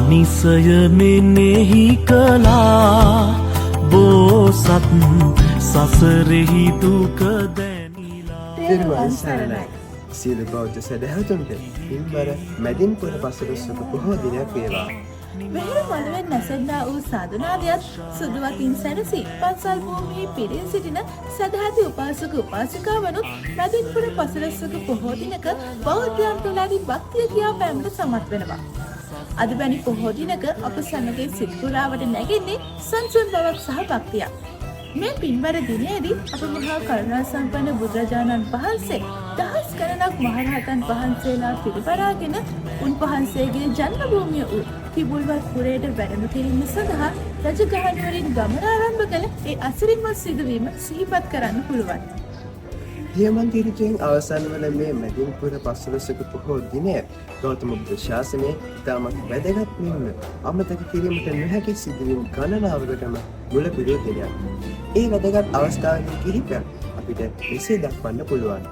ආනිසය මෙනෙහි කළා බෝසත් සසරෙහි දුක දැනිලා. තෙරුවන් සරණයි. සියලු බෞද්ධ සැදැහැවතුන්ට පින්බර මැදින් පුර පසළොස්වක පොහෝ දිනයක් වේවා. වෙහෙර මළුවෙන් නැසෙන්නා වූ සාධනාදයත් සුදුවතින් සැනසී පන්සල් භූමියේ පිරී සිටින සදැහැති උපාසක උපාසිකාවනුත් මැදින්පුර පසළොස්වක පොහෝ දිනක බෞද්ධයන් තුළ ඇති භක්තිය කියා පෑමට සමත් වෙනවා. අද වැනි පොහෝ දිනක අප සැමගේ සිත් පුරාවට නැගෙන්නේ සංසුන් බවක් සහ භක්තියක්. මේ පින්බර දිනයේදී අප මහා කරුණා සම්පන්න බුදුරජාණන් වහන්සේ දහස් ගණනක් මහරහතන් වහන්සේලා පිරිවරාගෙන උන්වහන්සේගේ ජන්ම භූමිය වූ කිඹුල්වත් පුරයට වැඩම කිරීම සඳහා රජගහ නුවරින් ගමන ආරම්භ කළ ඒ අසිරිමත් සිදුවීම සිහිපත් කරන්න පුළුවන්. හේමන්ත ඍතුවෙන් අවසන් වන මේ මැදින් පුර පසළොස්වක පොහෝ දිනය ගෞතම බුදු ශාසනයේ ඉතාමත් වැදගත් මෙන්ම අමතක කිරීමට නොහැකි සිදුවීම් ගණනාවකටම මුල පිරූ දිනයක්. ඒ වැදගත් අවස්ථාවන් කිහිපයක් අපිට මෙසේ දක්වන්න පුළුවන්.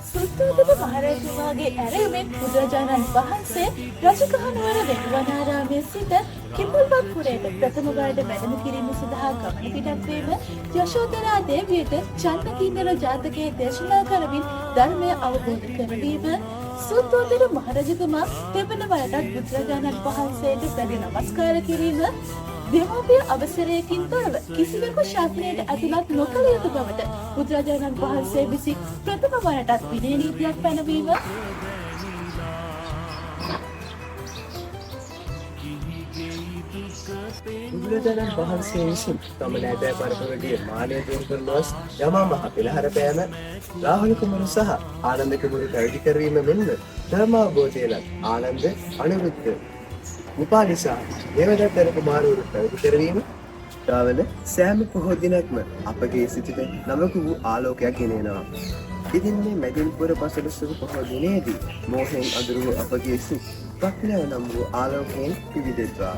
සුද්ධෝදන මහරජතුමාගේ ඇරයුමෙන් බුදුරජාණන් වහන්සේ රජගහ නුවර වෙළුවනාරාමයේ සිට කිඹුල්වත් පුරයට ප්‍රථම වරට වැඩම කිරීම සඳහා ගමන පිටත් වීම, යශෝධරා දේවියට චන්නකින්නර ජාතකයේ දේශනා කරමින් ධර්මය අවබෝධ කරවීම, සුද්ධෝදන මහරජතුමා දෙවන වරටත් බුදුරජාණන් වහන්සේට වැඳ නමස්කාර කිරීම, දෙමව්පිය අවසරයකින් තොරව කිසිවෙකු ශාසනයට ඇතුළත් නොකළ යුතු බවට බුදුරජාණන් වහන්සේ විසින් ප්‍රථම වරටත් විනය නීතියක් පැනවීම, බුදුරජාණන් වහන්සේ විසින් තම නෑදෑ පරපුරගේ මානය දුරු කර නොස් යමා මහ පෙළහර පෑම, රාහුල කුමරු සහ ආනන්ද කුමරු පැවිදි කරවීම මෙන්ම ධර්මාවබෝධය ලත් ආනන්ද, අනුරුද්ධ, උපාලි සහ දේවදත්ත යන කුමාරවරු පැවිදි කරවීම ශ්‍රාවන සෑම පොහෝ දිනක්ම අපගේ සිතට නවක වූ ආලෝකයක් ගෙන එනවා. ඉතින් මේ මැදින් පුර පසළොස්වක පොහෝ දිනයේදී මෝහයෙන් අඳුරු වූ අපගේ සිත් ප්‍රඥාව නම් වූ ආලෝකයෙන් පිබිදෙත්වා.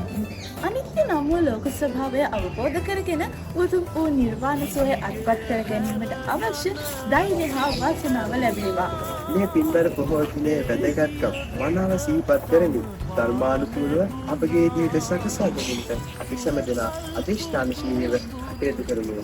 අනිත්‍ය නම් වූ ලෝක ස්වභාවය අවබෝධ කරගෙන උතුම් වූ නිර්වාණ සෝය අත්පත් කර ගැනීමට අවශ්‍ය ධෛර්යය හා වාසනාව ලැබේවා. මේ පින්බර පොහෝ දිනයේ වැදගත්කම් මනාව සිහිපත් කරමින් ධර්මානුකූලව අපගේ ජීවිත සකසා ගැනීමට අපි සැම දෙනා අධිෂ්ඨානශීලීව කටයුතු කරමු.